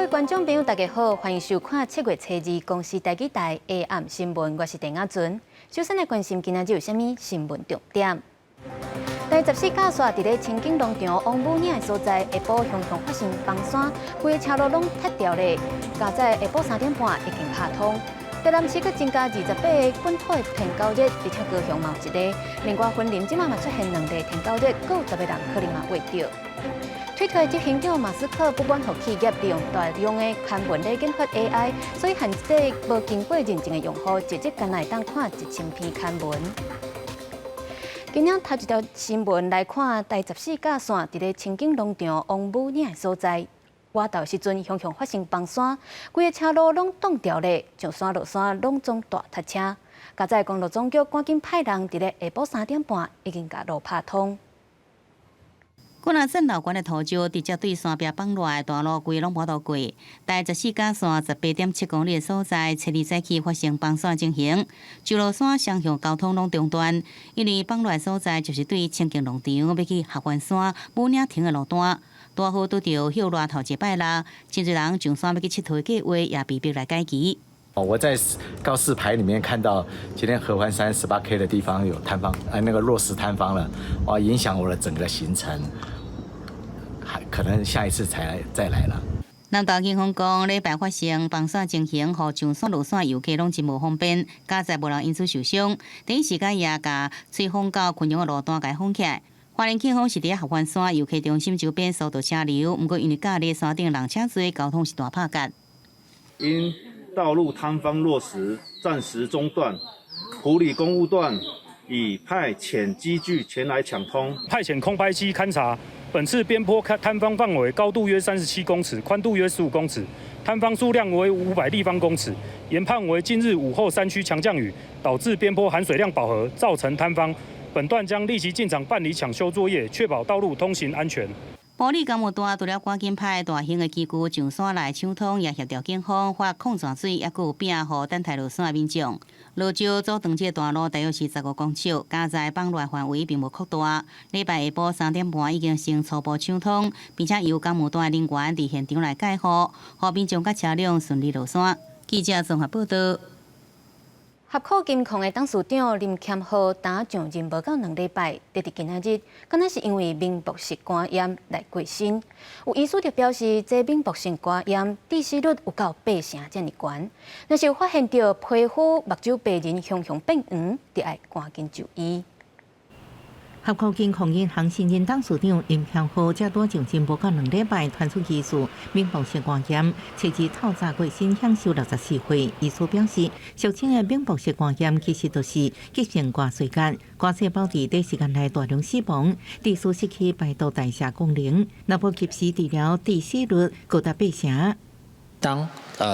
各位觀眾朋友，大家好，歡迎收看7月初二公視台語台下暗新聞，我是鄭亞尊。首先來關心今仔日有啥物新聞重點。台十四甲線佇咧清境農場王母嶺的所在，下晡雄雄發生崩山，規个車路攏塌掉咧。佳哉下晡3點半已經拍通。台南市閣增加28個本土的天狗熱，而且高雄嘛有一例。另外，雲林這馬嘛出現兩例天狗熱，閣有10個人可能嘛患著。推特執行長馬斯克不滿予企業利用大量的刊文來研發 AI，所以限制無經過認證的用戶，一日干焦會當看1000篇刊文。今仔頭一條新聞來看，台十四甲線佇咧清境農場王母嶺的所在，倚晝時陣雄雄發生崩山，規個車路攏擋掉咧，上山落山攏總大塞車。佳哉公路總局趕緊派人佇咧下晡3點半已經共路拍通。幾若層樓懸的土石直接對山壁崩落來，大路規攏無度過。台十四甲線18.7公里的所在，初二早起發生崩山情形，上落山雙向交通攏中斷。因為崩落所在就是對清境農場欲去合歡山武嶺亭的路段，大雨拄著葉熱頭一擺啦，真濟人上山欲去𨑨迌的計劃也被迫來改期。我在告示牌裡面看到今天合歡山18K 的地方有坍方，那個落石坍方了，哇，影響我的整個行程，還可能下一次才來再來了。南投警方講，禮拜發生崩山情形，予上山落山遊客攏真無方便，佳哉無人因此受傷。第一時間也共吹風到昆陽的路段共封起來。花蓮警方是佇合歡山遊客中心周邊疏導車流，毋過因為假日山頂人車濟，交通是大拍結。因道路坍方落石，暫時中斷，埔里公務段已派遣機具前來搶通，派遣空拍機勘查。本次邊坡坍方範圍高度約37公尺，寬度約15公尺，坍方數量為500立方公尺。研判為近日午後山區強降雨，導致邊坡含水量飽和，造成坍方。本段將立即進場辦理搶修作業，確保道路通行安全。埔里工務段除了趕緊派大型的機具上山來搶通，也協調警方發礦泉水，抑閣有餅予等待落山的民眾。落石阻斷這個大路大約是15公尺，佳哉崩落範圍並無擴大。禮拜下晡3點半已經先初步搶通，並且由工務段的人員佇現場來蓋護，予民眾佮車輛順利落山。記者綜合報道。合科金礦的董事長林謙浩，剛上任無夠2禮拜，直至今仔日，敢若是因為明目性肝炎來過身。有醫師就表示，這明目性肝炎致死率有到八成遮爾懸。若是有發現著皮膚、目睭白仁雄雄變黃，就愛趕緊就醫。合科金礦銀行新任董事長林謙浩，才拄上任無夠2禮拜，傳出疑似明目性肝炎，初二透早過身，享壽64歲。醫師表示，俗稱的明目性肝炎其實就是急性肝衰竭，肝細胞佇短時間內大量死亡，致使失去排毒代謝功能，若無及時治療，致死率高達八成。當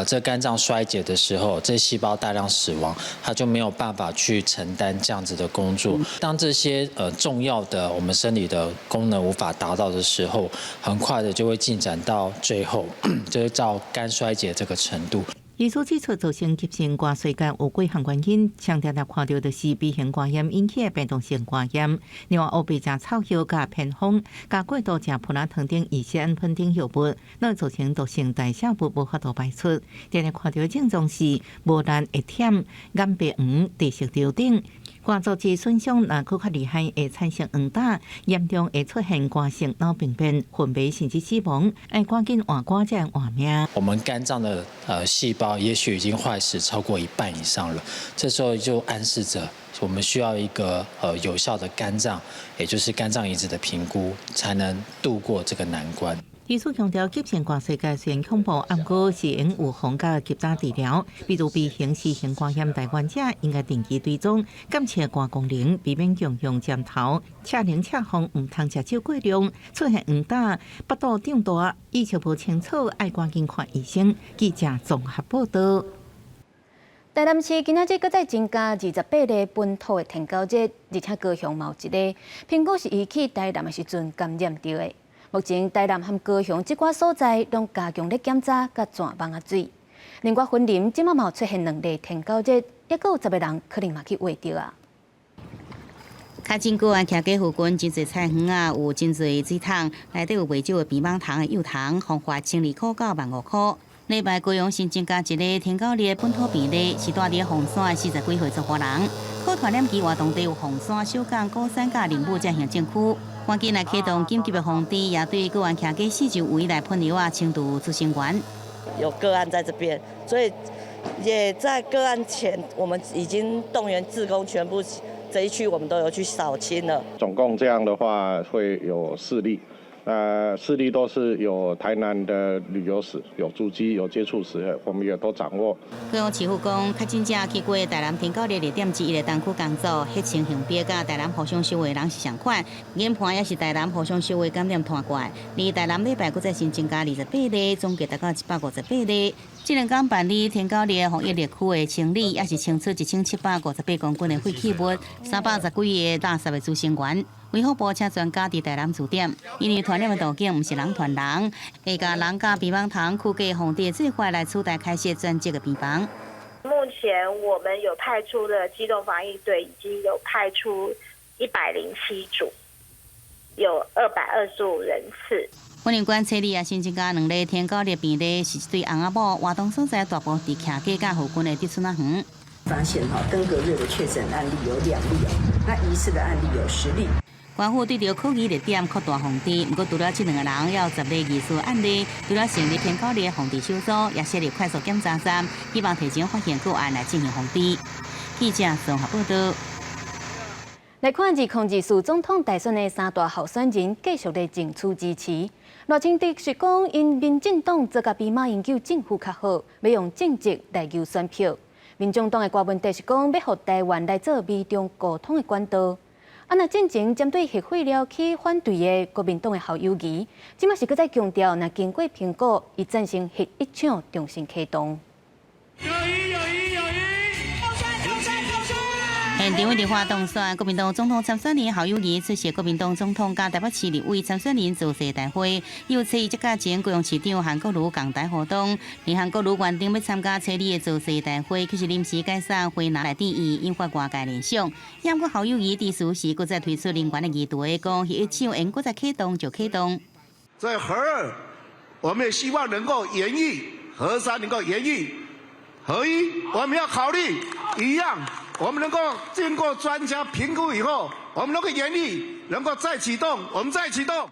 這肝臟衰竭的時候，這細胞大量死亡，它就沒有辦法去承擔這樣子的工作。當這些重要的我們生理的功能無法達到的時候，很快的就會進展到最後，就是到肝衰竭這個程度。醫師指出，造成急性肝衰竭有幾項原因，常常看著就是 B 型肝炎引起的病毒性肝炎。另外，烏白食草藥佮偏方，佮過度食普拿疼等乙酰氨酚等藥物，攏會造成毒性代謝物無法度排出。常常看著的症狀是無力會忝、眼白黃、茶色尿等。肝組織損傷若閣較厲害，會產生黃疸，嚴重會出現肝性腦病變、昏迷甚至死亡。愛趕緊換肝才會換命。我們肝臟的細胞也許已經壞死超過一半以上了，這時候就暗示着我們需要一個有效的肝臟，也就是肝臟移植的評估，才能度過這個難關。醫師強調，急性肝衰竭雖然恐怖，毋過是會預防佮及早治療。比如 B 型、C 型肝炎帶原者，應該定期追蹤檢測肝功能，避免共用針頭、赤奶赤風，毋通食酒過量，出現黃疸、腹肚脹大、意識無清楚，愛趕緊看醫生。記者綜合報道。台南市今仔日閣再增加28例本土的天狗熱，而且高雄嘛有一例，評估是伊去台南的時陣感染著的。目前台南和高雄這寡所在攏加強咧檢查佮鑽網仔水。另外，雲林這馬嘛有出現兩例天狗熱，抑閣有10個人可能嘛去患著啊。較近高安徛家附近真濟菜園仔，有真濟水桶，內底有袂少的病蠓蟲的幼蟲，方法12塊到15,000塊。禮拜高雄新增加一例天狗里的本土病例，是蹛佇鳳山的40幾歲查埔人。可傳染期活動地有鳳山、小港、鼓山佮林武這行政區。趕緊來啟動緊急的防治，也對高安徛家四周圍來噴藥仔清除孳生源。有個案在這邊，所以也在個案前，我們已經動員志工全部這一區，我們都有去掃清了。總共這樣的話會有四例。四例都是有台南的旅遊史、有足跡、有接觸史，我們也都掌握。高雄市府講，確診者去過台南天狗里2.1的東區工作，血清型別佮台南互相相的人是相款，研判也是台南互相相的感染傳過來。而台南禮拜閣再新增加28例，總計達到158例。這兩工辦理天狗里防疫列區的清理，也是清出1758公斤的廢棄物，310幾個垃圾的孳生源。衛福部請專家佇台南駐點，因為傳染的途徑毋是人傳人，會共人佮病蠓蟲驅過防治的做法來取代開設專職的病房。目前我們有派出的機動防疫隊已經有派出107組，有225人次。雲林縣初二也新增加兩例天狗里病例，是一對翁仔某，活動所在大部佇徛家佮附近的竹村仔園。發現哈登革熱的確診案例有2例哦，那疑似的案例有10例。官府對著可疑熱點擴大防治，毋過除了這兩個人，還有10例疑似案例，除了成立天狗里防治小組，也設立快速檢查站，希望提前發現個案來進行防治。記者綜合報道。來看2024總統大選的三大候選人繼續咧爭取支持。賴清德是講，𪜶民進黨做甲比馬英九政府較好，欲用政績來求選票。民眾黨的柯文哲是講，欲予台灣來做美中溝通的管道。啊，若進前針對核廢料起反對的國民黨的侯友宜，這馬是閣再強調，若經過評估，伊贊成核一廠重新啟動。友誼友誼友誼，現場一直發動選，國民黨總統參選人侯友宜出席國民黨總統佮台北市立委參選人造勢大會，又初一較前高雄市長韓國瑜共台活動，而韓國瑜原定欲參加初二的造勢大會，卻是臨時解散回南來佇醫，引發外界聯想。毋過侯友宜佇此時閣再推出能源的議題，講核一廠會閣再啟動就啟動。在核二，我們也希望能夠延役，核三能夠延役，核一我們要考慮一樣。我們能夠經過專家評估以後，我們能夠延役，能夠再啟動，我們再啟動。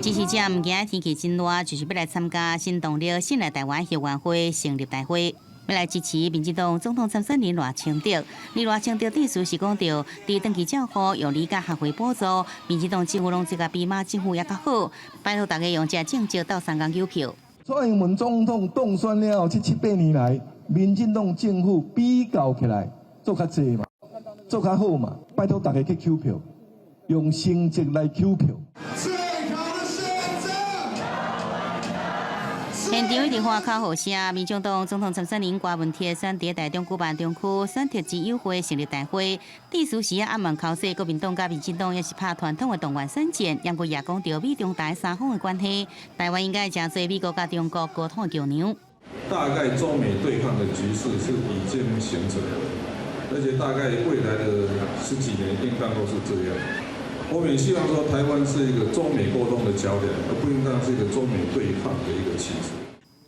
支持者毋驚天氣真熱，就是欲來參加新動力新來台灣後援會成立大會，欲來支持民進黨總統參選人賴清德。而賴清德致辭時講著，佇長期照護用理佮學費補助，民進黨政府攏做甲比馬政府猶較好，拜託大家用這政績鬥相共投票。蔡英文總統當選了後，這七八年來，民進黨政府比較起來做較濟嘛，做較好嘛，拜託大家去投票，用成績來投票。最好的選擇。現場一直喊口號聲，民進黨總統參選人柯文哲選佇台中舉辦中區選特之友會成立大會，致辭時暗暗口說國民黨佮民進黨也是拍傳統的動員選戰，毋過也講著美中台三方的關係，台灣應該誠做美國佮中國溝通的橋梁。大概中美對抗的局勢是已經形成，而且大概未來的十幾年應當都是這樣。我們也希望說，台灣是一個中美溝通的橋梁，而不應當是一個中美對抗的一個棋子。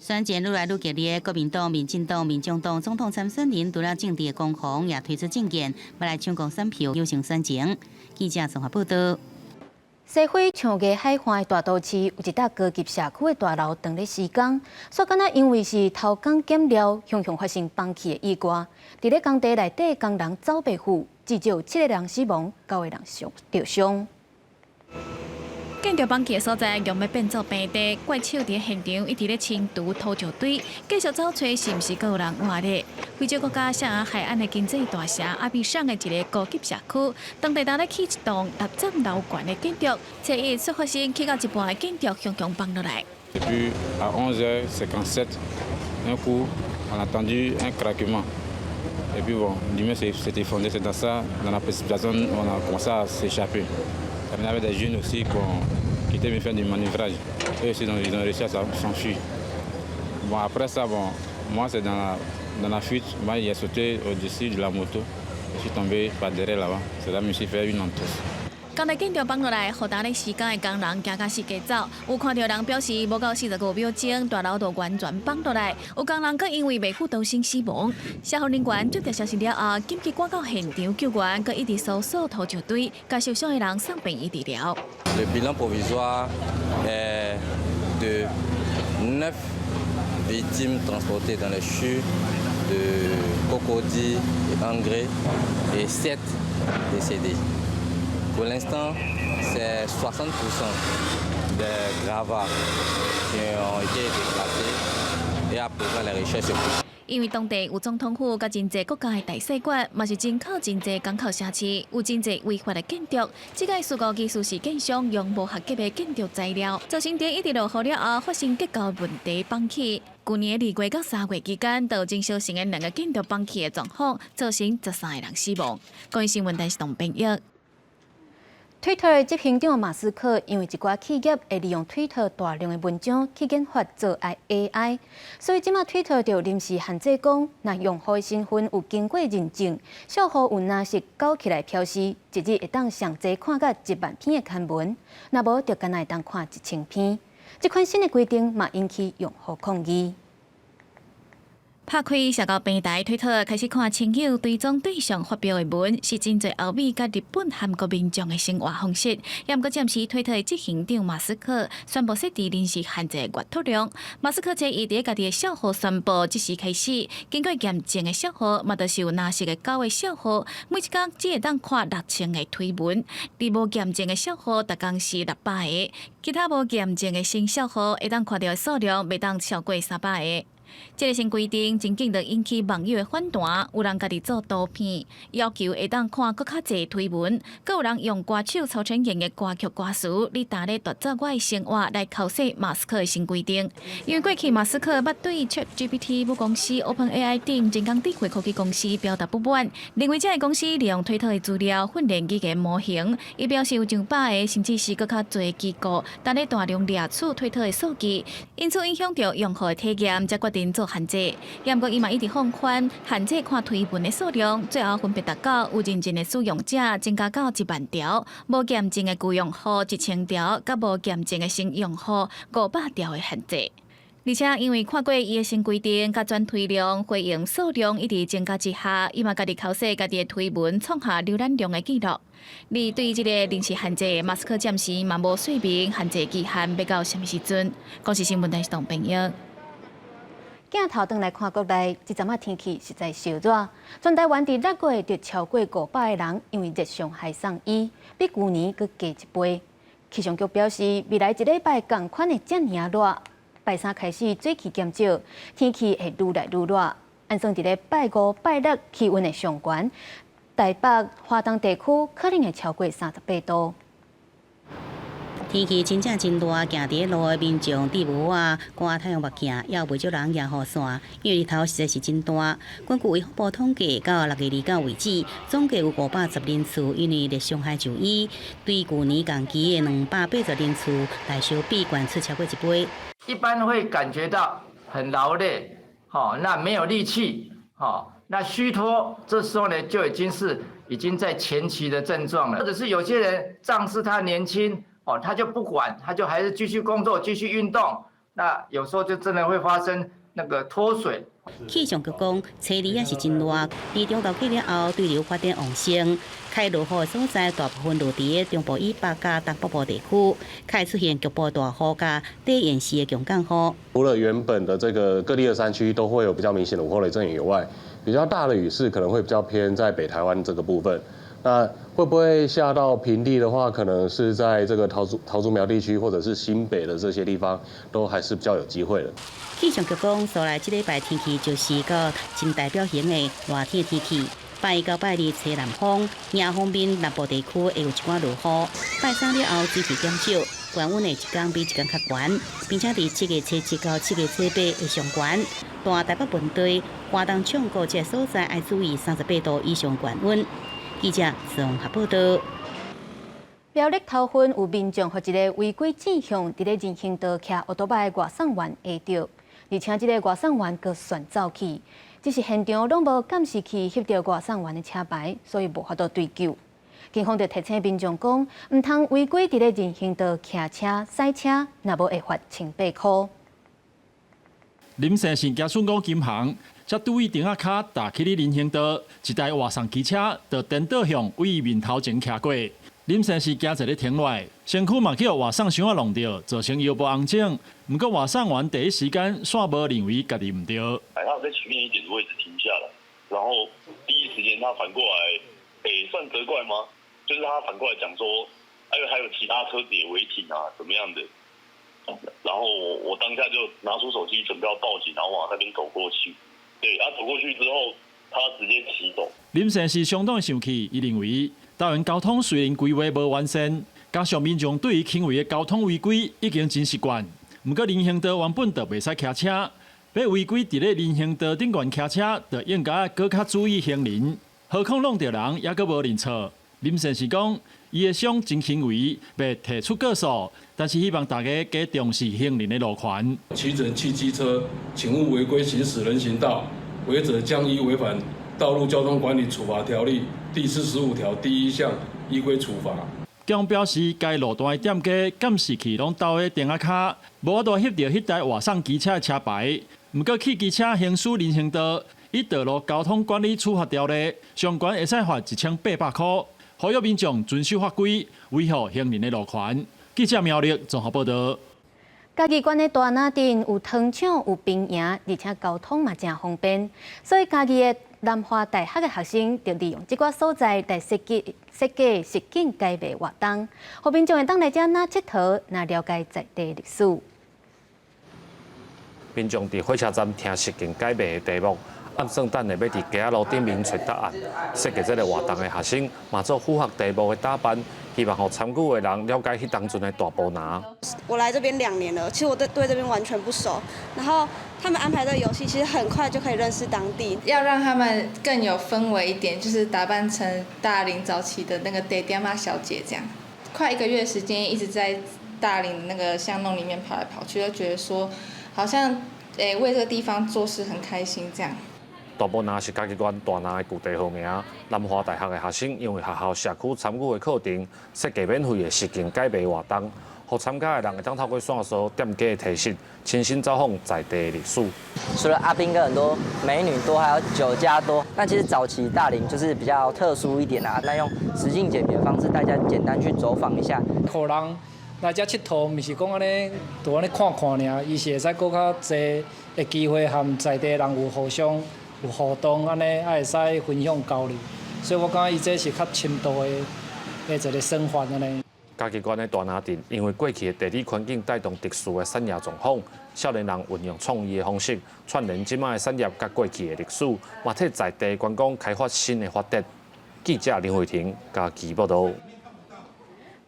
選戰愈來愈激烈，國民黨、民進黨、民眾黨總統參選人除了政治的攻防，也推出政見，欲來搶攻選票，優勝選情。記者綜合報道。西非長崖海岸的大都市有一棟高級社區的大樓，當咧施工，煞敢若因為是偷工減料，常常發生崩去的意外。佇咧工地內底，工人走袂赴，至少七個人死亡，九個人傷著傷。建築崩去的所在，用欲變做平地，怪手佇現場一直咧清除土石堆，繼續走揣是毋是閣有人活咧？非洲國家錫牙海岸的經濟大城阿比尚的一个高級社區，當地人咧起一棟6層樓懸的建築，初一煞發生起到一半的建築雄雄崩落來。 Et puis à 11h57, un coup, on a entendu un craquement. Et puis bon, l'immeuble s'est effondré, c'est dans ça, dans la précipitation, on a commencé à s'échapper. Il y avait des jeunes aussi qui étaient venus faire du manœuvrage. Eux aussi, ils ont réussi à s'enfuir. Bon, après ça, bon, moi, c'est dans la Dans la fuite, moi, j'ai sauté au-dessus de la moto. Je suis tombé par derrière là-bas. C'est là que je me suis fait une entorse. 工地建築崩落來，予呾咧施工的工人驚甲四界走。有看著人表示，無夠45秒鐘，大樓就完全崩落來。有工人閣因為袂赴逃生死亡。消防人員接到消息了後，緊急趕到現場救援，閣一直搜索土石堆，共受傷的人送病院治療。 Le bilan provisoire est de 9 victimes transportées dans les CHU de Cocody et Angré et 7 décédés. Pour l'instant, c'est 60% des gravats qui ont été déplacés et à présent les recherches se poursuivent. 因為當地有總統府佮真濟國家的大使館，嘛是真靠真濟港口城市，有真濟違法的建築。這個事故其實是建商用無合格的建築材料，造成佇一直落雨了後發生結構問題崩起。舊年2月到3月期間，就有真相似的兩个建築崩起的狀況，造成13个人死亡。公視新聞電視台編譯。推特的執行長馬斯克因為一寡企業會利用推特大量的文章去研發做 AI，所以這馬推特就臨時限制講，若用戶的身份有經過認證，帳號有藍色勾起來標示，一日會當上濟看甲1萬篇的刊文，若無就干焦會當看1000篇。這款新的規定嘛引起用戶抗議。拍開社交平台推特，開始看親友追蹤對象發表的文，是真濟歐美佮日本、韓國民眾的生活方式。也毋過暫時推特的執行長馬斯克宣布設置臨時限制閱讀量。馬斯克這伊佇家己的帳號宣布，這時開始經過驗證的帳號，嘛就是有藍色的勾的帳號，每一工只會當看6000個推文；佇無驗證的帳號，逐工是600個；其他無驗證的新帳號會當看著的數量，袂當超過300個。這个新規定真緊就引起網友的反彈，有人家己做圖片，要求會當看閣較濟推文，閣有人用歌手曹承衍的歌曲歌詞，你呾咧奪走我的生活來剾洗馬斯克的新規定。因為過去馬斯克捌對 ChatGPT 母公司 OpenAI 等人工智慧科技公司表達不滿，認為這个公司利用推特的資料訓練語言模型，伊表示有上百个甚至是閣較濟機構，呾咧大量掠取推特的數據，因此影響著用戶的體驗，才決定做限制。也毋過伊嘛一直放寬限制看推文的數量，最後分別達到有認證的使用者增加到1萬條，無驗證的舊用戶1000條，佮無驗證的新用戶500條的限制。而且因為看過伊的新規定，佮轉推量、回應數量一直增加之下，伊嘛家己剾洗家己的推文創下瀏覽量的紀錄。而對這个臨時限制，馬斯克暫時嘛無說明限制期限欲到啥物時陣。公視新聞電視台編譯。鏡頭轉來看國內，這陣仔天氣實在燒熱，全台灣佇6月就超過500個人因為熱傷害送醫，比舊年閣加一倍。氣象局表示，未來一禮拜仝款會遮爾熱，拜三開始水汽減少，天氣會愈來愈熱。按算佇咧拜五、拜六氣溫會上懸，台北、花東地區可能會超過38度。天氣真正真熱，行佇路的民眾戴帽仔、掛太陽目鏡，也有袂少人舉雨傘，因為日頭實在是真大。根據衛福部統計，到6月29為止，總計有510人次因為熱傷害就醫，對舊年仝期的280人次來相比，懸出超過一倍。一般會感覺到很勞累，吼，那沒有力氣，吼，那虛脫，這時候呢就已經是已經在前期的症狀了，或者是有些人仗勢他年輕。哦，他就不管，他就還是繼續工作，繼續運動。那有時候就真的會發生那個脫水。氣象局講，初二也是真熱，佇中晝過了後，對流發展旺盛，開落雨的所在大部分落佇中部以北佮東北部地區，開出現局部大雨佮短延時的強降雨。除了原本的這個各地的山區都會有比較明顯的午後雷陣雨以外，比較大的雨勢可能會比較偏在北台灣這個部分。那會不會下到平地的話，可能是在這個桃竹苗地區或者是新北的這些地方，都還是比較有機會的。氣象局講，紲來這禮拜天氣就是個真代表性的熱天天氣。拜一到拜二吹南風，迎風面南部地區會有一寡落雨。拜三了後水汽減少，氣溫會一工比一工較懸，並且佇7月初7到7月初8會上懸。大台北盆地、花東唱歌這所在愛注意38度以上高溫。記者綜合報道。苗栗頭份有民眾予一个違規志向佇咧人行道騎歐多擺外送員壓著，而且這个外送員閣旋走去，只是現場攏無監視器翕著外送員的車牌，所以無法度追究。警方就提醒民眾講，毋通違規佇咧人行道騎車、賽車，若無會罰千八箍。林姓是行出五金行，才拄於亭仔跤踏去咧人行道，一台外送機車就顛倒向對伊面頭前騎過。林先生驚一咧停落來，身軀嘛去予外送箱仔挏著，造成腰部紅腫。毋過外送員第一時間煞無認為家己毋對。他在前面一點的位置停下來，然後第一時間他反過來，算責怪嗎？就是他反過來講說，因為還有其他車子也違停啊，怎麼樣的？然後我當下就拿出手機準備要報警，然後往那邊走過去。對，他走過去之後，他直接騎走。林先生相當生氣，伊認為台灣交通雖然規劃無完善，加上民眾對於輕微的交通違規已經真習慣。毋過人行道原本就袂使騎車，欲違規佇咧人行道頂懸騎車，就應該閣較注意行人。何況挏著人，猶閣無認錯。林先生講，伊的傷真輕微，袂提出告訴，但是希望大家加重視行人的路權。騎乘汽機車，請勿違規行駛人行道，違者將依違反道路交通管理處罰條例第45條第一項依規處罰。警方表示，該路段的店家監視器攏鬥佇亭仔跤，無法度翕著彼台外送機車的車牌。毋過，汽機車行駛人行道，依道路交通管理處罰條例，上懸會使罰1800箍。呼籲民眾遵守法規，維護行人的路權。記者苗栗綜合報道。嘉義縣的大林鎮有糖廠、有兵營，而且交通嘛誠方便，所以嘉義的南華大學的學生就利用這個所在來設計實景解謎活動，予民眾會當來遮若𨑨迌，若了解在地歷史。民眾佇火車站聽實景解謎的題目，按算等下欲佇街仔路頂面揣答案。設計這个活動的學生嘛做符合題目的打扮，希望予參與的人了解彼當陣的大埔林。我來這邊2年了，其實我對這邊完全不熟。然後他們安排這個遊戲，其實很快就可以認識當地。要讓他們更有氛圍一點，就是打扮成大林早期的那個地點仔小姐這樣。快一個月時間一直在大林那個巷弄裡面跑來跑去，就覺得說好像為這個地方做事很開心這樣。大埔林是嘉義縣大林的舊地號名。南華大學的學生因為學校社區參與的課程，設計免費的實境解謎活動，予參加的人會當透過線索店家的提示，親身走訪在地的歷史。除了阿兵哥很多美女多，還有酒家多。那其實早期大林就是比較特殊一點啊。那用實境解謎的方式，大家簡單去走訪一下。予人來遮𨑨迌，毋是講按呢，就按呢看看爾，伊是會使閣較濟的機會和在地人有互相有互動，按呢也會使分享交流。所以我感覺伊這是較深度的一個生活按呢。嘉義縣的大林鎮，因為過去的地理環境帶動特殊的產業狀況，少年人運用創意的方式串聯這擺的產業佮過去的歷史，嘛替在地觀光開發新的發展。記者林慧婷嘉義報道。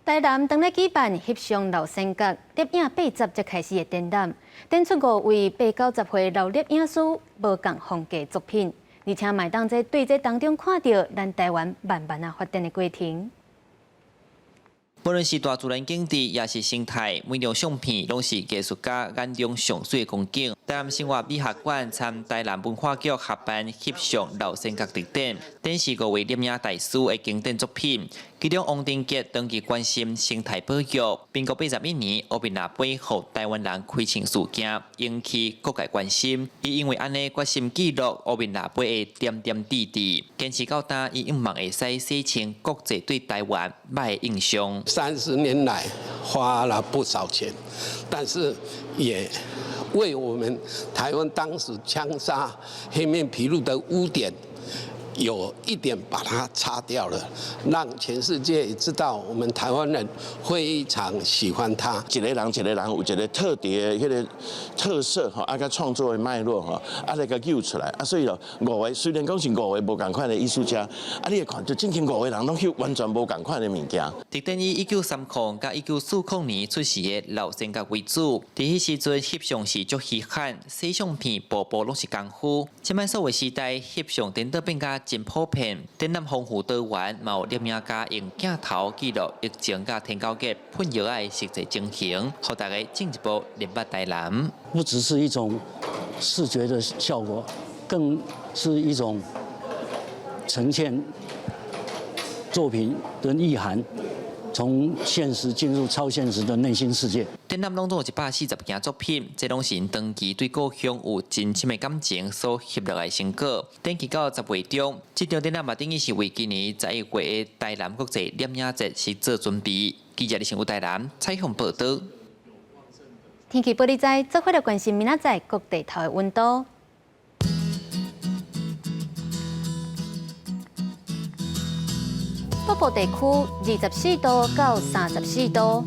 台南當咧舉辦翕相老先覺攝影80才開始的展覽，展出五位八九十歲老攝影師無仝風格作品，而且嘛會當這對這當中看著咱台灣慢慢仔發展的過程。無論是大自然景致，抑是生態，每張相片攏是藝術家眼中上媠的風景。台南生活美學館參台南文化局合辦翕相老先覺特展，展示五位攝影大師的經典作品。其中王定傑長期關心生態保育，民國81年烏面蜊仔杯予台灣人開槍事件，引起各界關心。伊因為按呢決心記錄烏面蜊仔杯的點點滴滴，堅持到今，伊希望會使洗清國際對台灣歹的印象。 30年來花了不少錢，但是也為我們台灣當時槍殺黑面琵鷺的污點，有一點把它擦掉了，讓全世界也知道我們台灣人非常喜歡它。一個人一個人有一個特別的彼个特色吼，啊，佮創作的脈絡吼，啊來共揪出來，啊，所以咯，五個雖然講是五個無仝款的藝術家，啊，你會看就進前五個人攏翕完全無仝款的物件。特展以1930佮1940年出世的老先覺為主，佇彼時陣翕相是足稀罕，洗相片步步攏是功夫。這擺數位時代，翕相顛倒變甲真普遍，展覽豐富多元，嘛有攝影家用鏡頭記錄疫情佮天狗節噴藥仔的實際情形，予大家進一步認捌台南。不只是一種視覺的效果，更是一種呈現作品的意涵，從現實進入超現實的內心世界。展覽攏總有140件作品，這攏是𪜶長期對故鄉有真深的感情所翕落來的成果。展期到10月中，這場展覽嘛等於是為今年11月的台南國際攝影節是做準備。記者李成武台南採訪報導。天氣報你知，做伙來關心明仔載各地頭的溫度。北部地區24度到34度，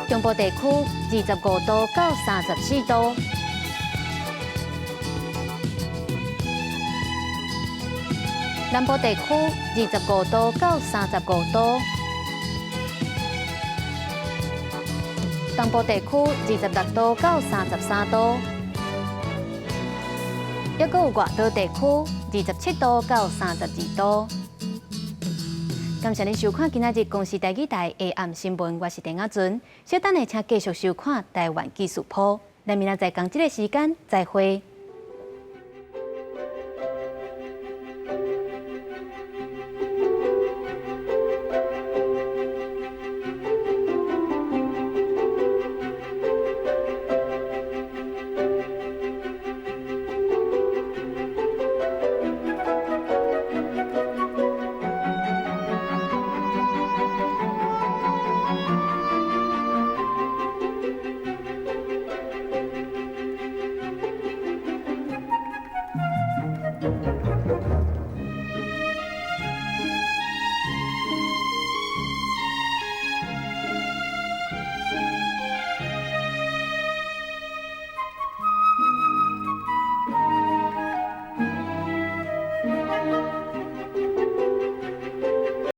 中部地區25度到34度，南部地區25度到35度，東部地區26度到33度。抑閣有外島地區27度到32度。感謝您收看今仔日公視台語台下暗新聞，我是鄭亞純。稍等下，請繼續收看台灣技術鋪。咱明仔載仝這个時間再會。